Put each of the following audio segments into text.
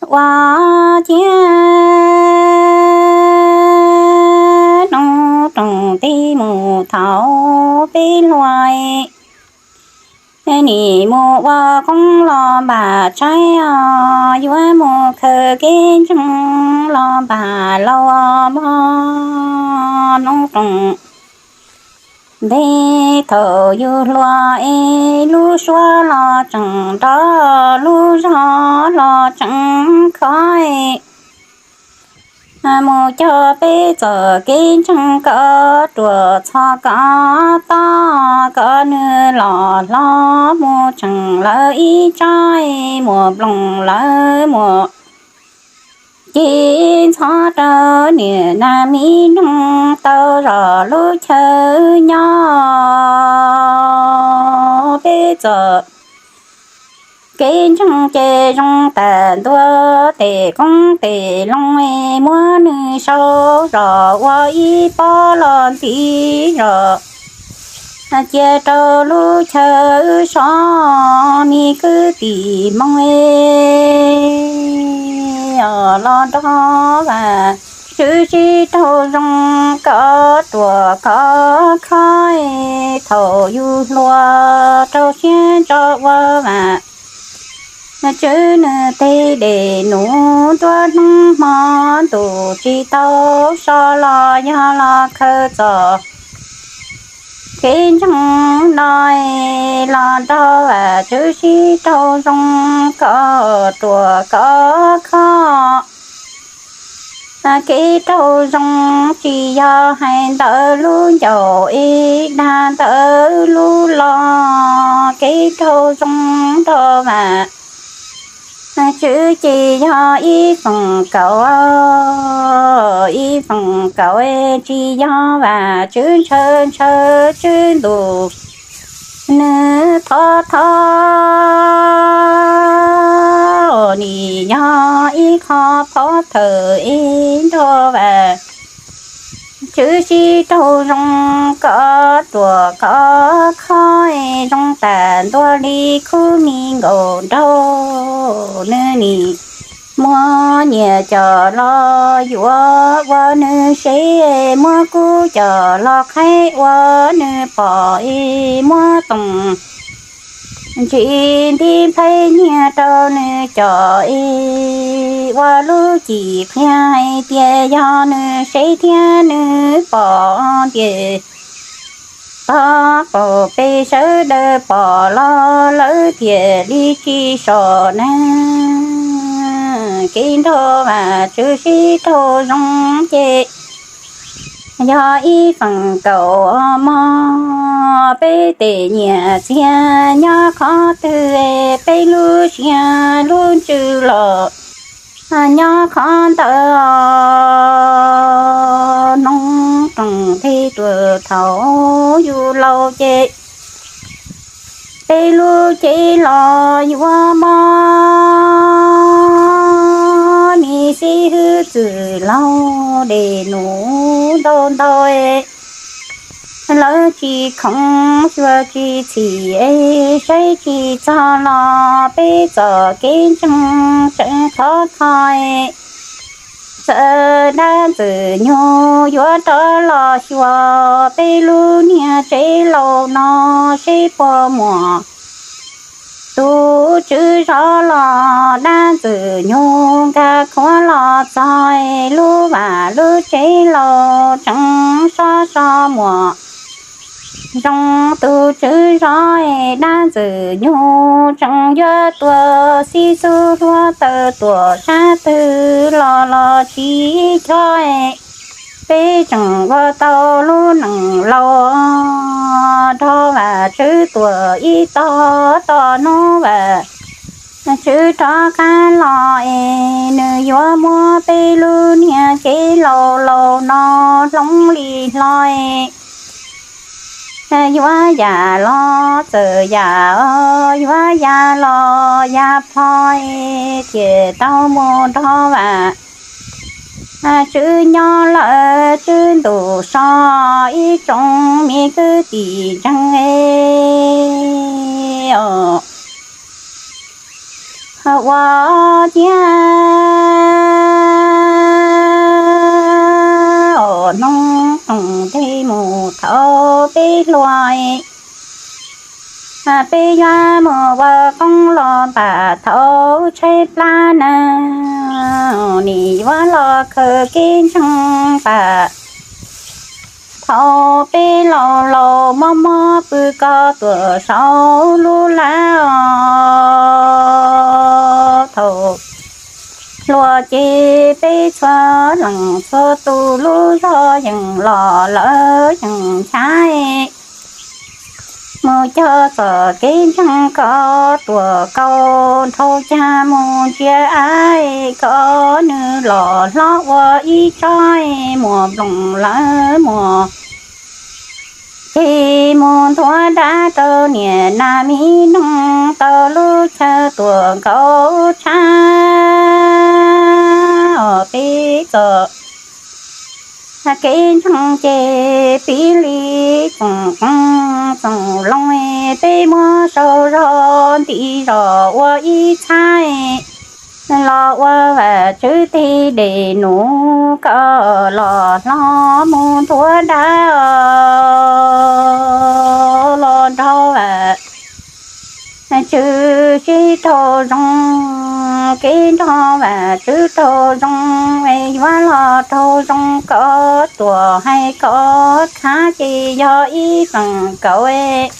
Ua ciav noob rooj tij mus thaum peb hluas, nim mus ua qoob los npam tshaib os, yuav mus khaws kev ntseeg los npam laus mog noob rooj. Ntev thaum yus hluas es lub suab los tseem nrov, lub zog los tseem khov, mus coj peb txoj kev ntseeg kom ruam txhos kom toj, kom nws los hlob mus tseem lawv ib tsob muas nplooj lawv muas ces ntxhov rau niam nas mi noog tau zom lub chaw nyob. Peb txoj kev ntseeg ces zoo tas ntua, tes qoob tes loo muab nws sau zom ua ib pob los ntiv zom cia rau lub chaw sov. Me kwv tij Hmoob es, los nrog Vajtswv sib raug zoo kom ruam kom khov, thaum yus hluas rau siab ntso ua Vajtswv nws tes dej num nruab hnub hmo ntuj tsis tau so los yog los khaws txoj kev ntseeg no los nrog Vajtswv sib raug zoo kom ruam kom khov. Kev raug zoo tsis yog hais ntawm lub ncauj es dag ntawm lub los, kev raug zoo nrog Vajtswv ces yog ib feem kaum, ib feem kaum tsis yog Vajtswv ntshaw, ntshaw Tswv Ntuj nws thov thov, nim yog ib qho pov thawm es nrog Vajtswv sib raug zoo kom ruam kom khov, zoo tas ntua li khub me nkaus nraug. Nws nim muab nyias coj los yuav ua nws sev, muab kub coj los qhaib ua nws pom, muab tooj ntsis ntiv nplhaib nyiag rau nws coj, ua lub cim qhia hais tias yog nws sev thiab nws pom tias tog qaum peb sawv daws pom los lawv thiaj li tsis so na. Kev nrog Vajtswv sib raug zoo ces yog ib feem kaum mog. Peb tej nyiaj txiag nyob qhov twg, peb lub siab lub ntsws los nyob qhov ntawd. Noob rooj tij tuaj thaum yus laus ces peb lub cev los yuav mob, me xib hwb txwj laug dej num ntau ntau, lawv tsis khoom xyuas tsis txhim, saib tsis txog los peb txoj kev ntseeg tseem khov kho. Txawm dab ntxwg nyoog yuav rov los xyuas peb lub niag tsev laus no seb puas muaj tus tswv zov los, dab ntxwg nyoog nkag khuav los txog, lub vaj lub tsev laus tseem sov so muaj zoo tus tswv zov, dab ntxwg nyoog tseem yuav tuaj xib xub hluav taws tuaj sab twg los los tsis chob. Peb tseem ua tau lub neej laus nrog Vajtswv tuaj ib tog, tog hnub Vajtswv rov qab los es nws yuav muab peb lub niag cev laus laus no hloov li hlo. Yuav yam los txawm yam, yuav ya los ya plho, thiaj tau mus nrog Vajtswv nyob lawm. Tswv Ntuj so ib tsoom me kwv tij ntseeg es, ua ciav hluas, peb yuav mus ua qoob los npam thaum tshaib plab na, nim yuav los khaws kev ntseeg npam. Thaum peb laus laus mob mob pw ko tuam saum lub lab os, thaum hluas ces peb txhua leej txhua tus lub zog yeej los lawm yeej nchav, mus cog txoj kev ntseeg ko tuam kaus nrhau cag mus ntsia ab, kom nws los hlob ua ib tsob muas nploos lawm muas, ces mus ntuav dab rau niam nas mi noog tau lub chaw tuam nkaus tshab os. Peb txoj kev ntseeg ces piv li txoom qeej txoom loo, peb muab sau zog nti zog ua ib txhab los ua Vajtswv tes dej num, kom los hlob mus ntuav dab los nrog Vajtswv sib raug zoo, kev nrog Vajtswv raug zoo es yuav los raug zoo ko tuam hais ko khav ces yog ib feem kaum,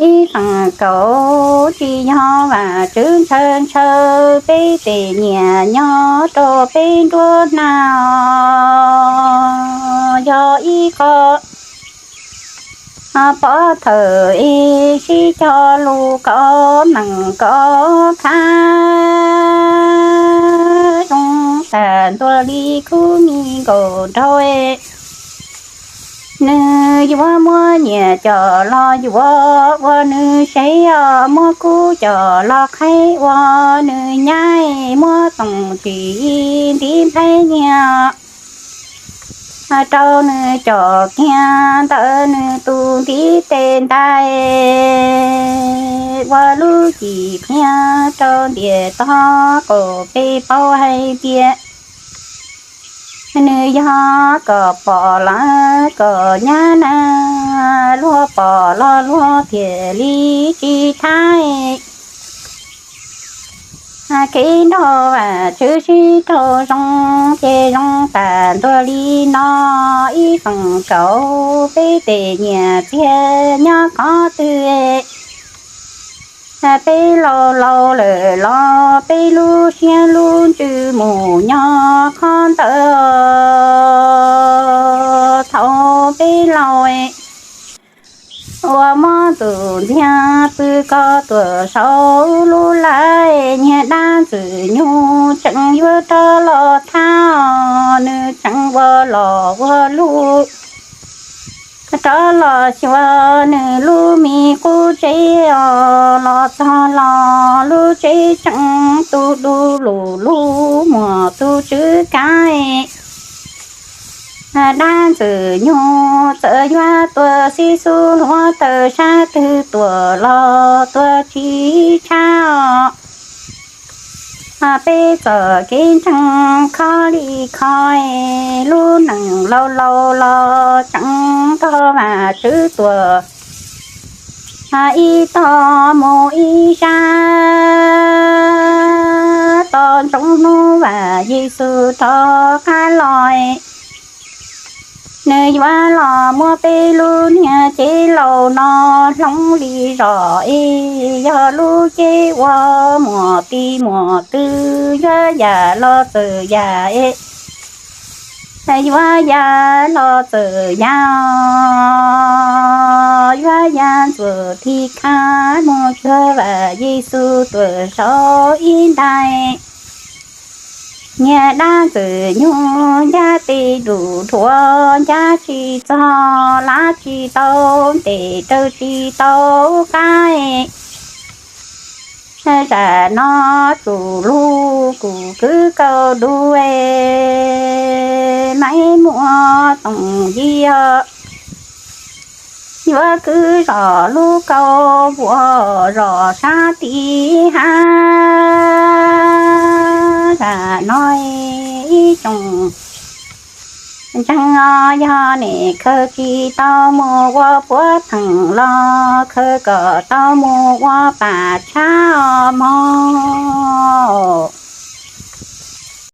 ib feem kaum tsis yog Vajtswv ntshaw ntshaw peb tej nyiam nyob rau peb nruab hnab os, yog ib qho pov thawm es sib cog lus kom meem kom khav zoo tag ntua li khub me nkaus nraug. Nws yuav muab nyias coj los yuav ua nws sev os, muab kub coj los qhaib ua nws nyab, muab toom tsim ntiv nplhaib nyiag rau nws coj kiag ntawm nws tus ntiv tes ntais, ua lub cim qhia rau ntiaj teb kom peb paub hais tias nws yog kom pom lawm kom nyab na, luag pom los luag thiaj li tsis thaiv. Kev nrog Vajtswv sib raug zoo ces zoo tag ntua li no, ib feem kaum peb tej nyiam txiag nyob qhov twg, peb laus laus lawm los peb lub siab lub ntsws mus nyob qhov ntawd. Thaum peb laus uas mob ntuj ntxiag pw ko tuam saum lub lab, niag dab ntxwg nyoog tseem yuav rov los thab, nws tseem ua los ua lug rov los xyuas nws lub me qub tsev os. Los txog los lub tsev tseem tu du lug lub muag tu tswv kav. Dab ntxwg nyoog txawm yuav tuag xib xub hluav taws sab twg tuaj los tuag tsis tshab os. Peb txoj kev ntseeg kho li kho, lub neej laus laus los tseem nrog Vajtswv tuaj, ib tog mus ib sab, tos ntsoov hnub Vaj Yexus rov qab los. Nws yuav los muab peb lub niag cev laus no hloov li zog es yog lub cev uas muaj tis muaj tw, yuav yam los txawm yam es, yuav yam los txawm yam, yuav yam ntxuav thib khab mus cuag Vaj Yexus tuaj saum ib ntais. Niag dab ntxwg nyoog ncaj tes ntuj dhuav ncaj tsis txog, lav tsis tau ntes raws tsis tau qab. Zam no tsum lug kuv kwv kaus dub, Maiv Muas Toom Yig os. Yuav kwv zom lub kaus vuas zom sab tim hav. Zam no ib tsoom Ntseeg os, yog nim khawv tsis tau mus ua puav theem los khawv kom tau mus ua pam tshab os mog.